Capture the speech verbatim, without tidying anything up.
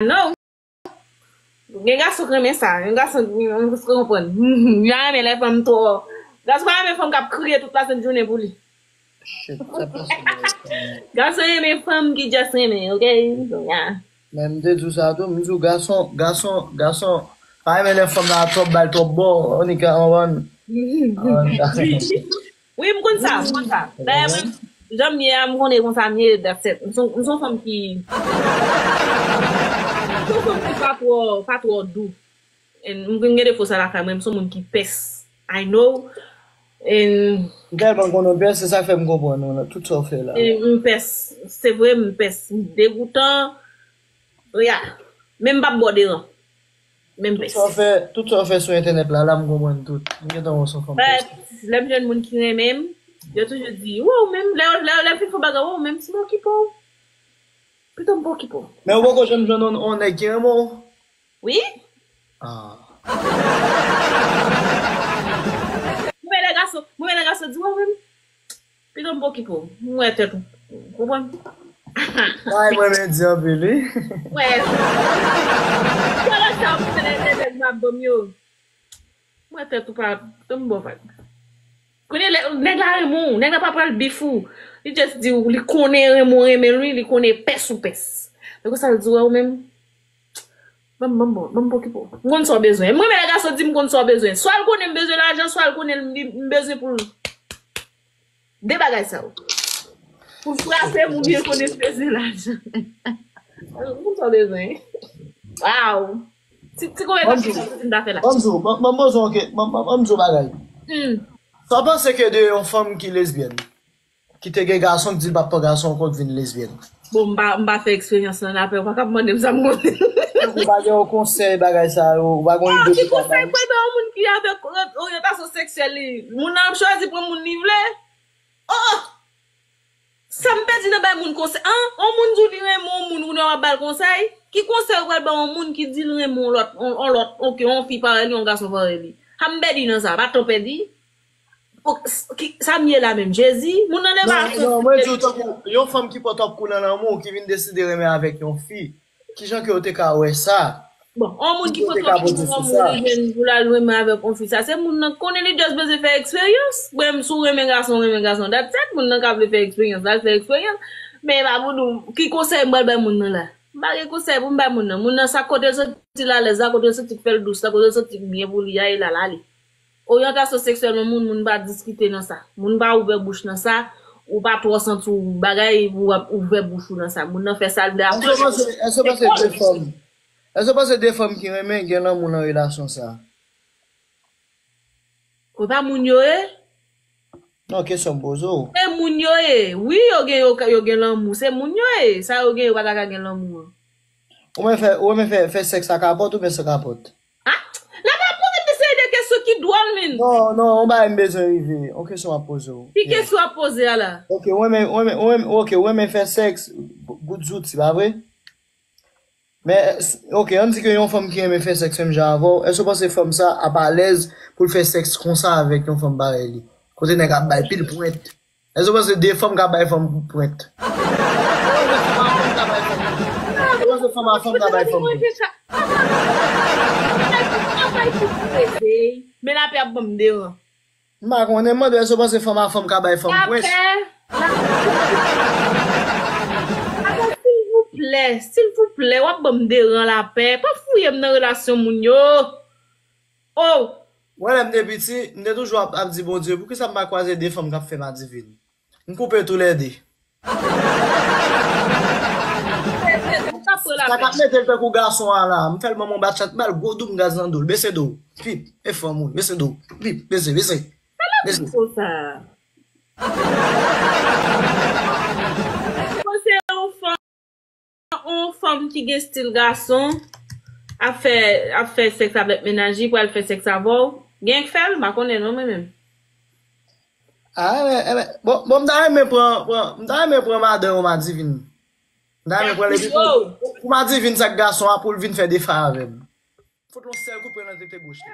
know. Gen gason k renmen sa. Yon gason, yon gason konprann. Yo renmen lè fanm twò. Gason pa renmen fanm k ap kriye tout lasent jounen pou li. Gason renmen fanm ki just renmen, ok? Kounye a. Men m te di w sa tou, m di w gason, gason, gason pa renmen lè fanm la twòp ba l twòp bò, annik anwann. Wi, m konn sa, m konn sa. Dayè, mwen, jan m ye a, m konnen konsa m ye, that's it. M se, m se yon fanm ki, m se yon fanm ki pa twò, pa twò dou. And m gen defo sa lakay mwen, m se yon moun ki pès. I know. And m tèlman konnen w pès, se sa k fè m konprann ou nan tout sa w fè la. And m pès. Se vre, m pès. M degoutan. Yeah. Men m p ap ba w deran. Men m pès. Tout sa w fè, tout sa w fè sou entènèt la, la m konprann tout. M gentan wè w se yon fanm pès. But lè m jwenn moun ki renmen m, yo toujou di, "Wow, menm lè, lè, lè m fin fè yon bagay, wow, menm si m okipe w." Pito m pa okipe w. Men ou poko janm jwenn yon, yon nèg ki renmen w? Wi. Ah. Mwen lè gason, mwen lè gason di, "Wow, menm." Pito m pa okipe w. M wè tèt ou. Konprann? Ay, mwen men di anpil, wi. Wè. Pwolè sa ou fè lè nèg m ap ban m yo. M wè tèt ou pa, pito m ba w vag. Kounye lè, nèg la renmen w, nèg la pa pral bif ou. Li just di w, li konnen renmen w renmen l, wi, li konnen pès ou pès. Men konsa l di w, wè ou menm. Ban m, ban m, ban m, ban m pa okipe w. M konn sa w bezwen. M renmen lè gason di m konn sa w bezwen. Swa l konnen m bezwen lajan, swa l konnen li, m bezwen pou l. De bagay sa yo. Pou l frape m oubyen konnen m bezwen lajan. M konn sa w bezwen. Wow. Ti, ti konbyen kesyon m ta fè la? Bonjou, bon, bon, bonjou, ok. Bon, bon, bon, bonjou bagay. Hmm. Sa w panse ke de yon fanm ki lesbyèn? Ki te gen gason k di l p ap pran gason ankò k vin lesbyèn. Bon, m pa, m pa fè eksperyans lan, apre w pa kab mande m sa m konnen. Ou pa gen yon konsèy bagay sa yo, ou pa gen yon ide pou konsèy pou bay yon moun ki avèk oryantasyon seksyèl li. Moun nan ap chwazi pran moun li vle. Oh! Sa m pèdi nan bay moun konsèy. An, yon moun di w li renmen yon moun, ou nan w ap ba l konsèy? Ki konsèy ou pral ba yon moun ki di l renmen yon lòt, yon, yon lòt, ok, yon fi parèy li, yon gason parèy li? Sa m pèdi nan sa, pa tan pèdi. O, s-, ki, sa m ye la menm, Jezi? Moun nan leve a. Non, non, mwen di w tankou yon fanm ki pa t ap kou nan lanmou, ki vin deside renmen avèk yon fi. Kijan ke w te ka wè sa? Bon, yon moun ki pa t ap kou nan lanmou, li jwenn pou l al renmen avèk yon fi. Sa se moun nan konnen li just bezwen fè eksperyans. Bon, si w renmen gason, renmen gason, that's it. Moun nan ka vle fè eksperyans, l al fè eksperyans. Men pa pou nou, ki konsèy m pral bay moun nan la? M pa gen konsèy pou m bay moun nan. Moun nan sa kote l santi l alèz la, kote l santi l fè l dous la, kote l santi l byen pou li a, e la l ale. Oryantasyon seksyèl yon moun, moun pa diskite nan sa. Moun pa ouvè bouch nan sa, ou pa twò santi w bagay, ou ap ouvè bouch ou nan sa. Moun nan fè sa l vle apre. Èske w panse, èske w panse de fanm, èske w panse de fanm ki renmen gen lanmou nan relasyon sa? Ou pa moun yo ye? Non, kesyon m poze w. Se moun yo ye. Wi, yo gen, yo, yo gen lanmou. Se moun yo ye. Sa yo gen, yo pa ta ka gen lanmou an. Ou renmen fè, ou renmen fè, fè sèks a kapòt oubyen san kapòt? Ah, la pa poze m de seri de kesyon ki dwòl, men. Non, non, yon bagay m bezwen rive. Yon kesyon m ap poze w. Ki kesyon w ap poze a la? Ok, ou renmen, ou renmen, ou renmen, ok, ou renmen fè sèks, bout zouti, pa vre? Men, ok, ann di ke yon fanm ki renmen fè sèks menm jan avè w, èske w panse fanm sa ap alèz pou l fè sèks konsa avèk yon fanm parèy li? Kote nèg ap bay pil pwent. Èske w panse de fanm ka bay fanm pwent? Èske w panse fanm a fanm ka bay fanm pwent? Men lapè ap ban m deran. M pa konnen, m mande w, èske w panse fanm a fanm ka bay fanm pwent? Lapè, lapè. Atò, silvouplè, silvouplè, w ap ban m deran lapè. Pa fouye m nan relasyon moun yo. Oh! Wè, lè m te piti, m te toujou ap, ap di Bondye, poukisa m pa kwaze de fanm k ap fè m adivin? M koupe toulède. Sa k ap mete l tankou gason an la, m fè l ban m yon batchat, m ba l gwo doum gaz nan do l. Bese do w. Pip, e fanm ou, bese do w. Pip, bese, bese. Bese. Konsa. Konsa yon fanm, yon fanm ki gen stil gason ap fè, ap fè sèks avèk mennaj li, pral fè sèks avè w. Gen k fè l, m pa konnen non, mwen menm. Ah, enben, enben, bon, bon, m ta renmen pran, pran, m ta renmen pran madan yon madivin. M ta renmen pran l epi pou, pou madivin sa k gason an pou l vin fè de fa avè m. Fout yon sèl kout pwen nan tete goch li.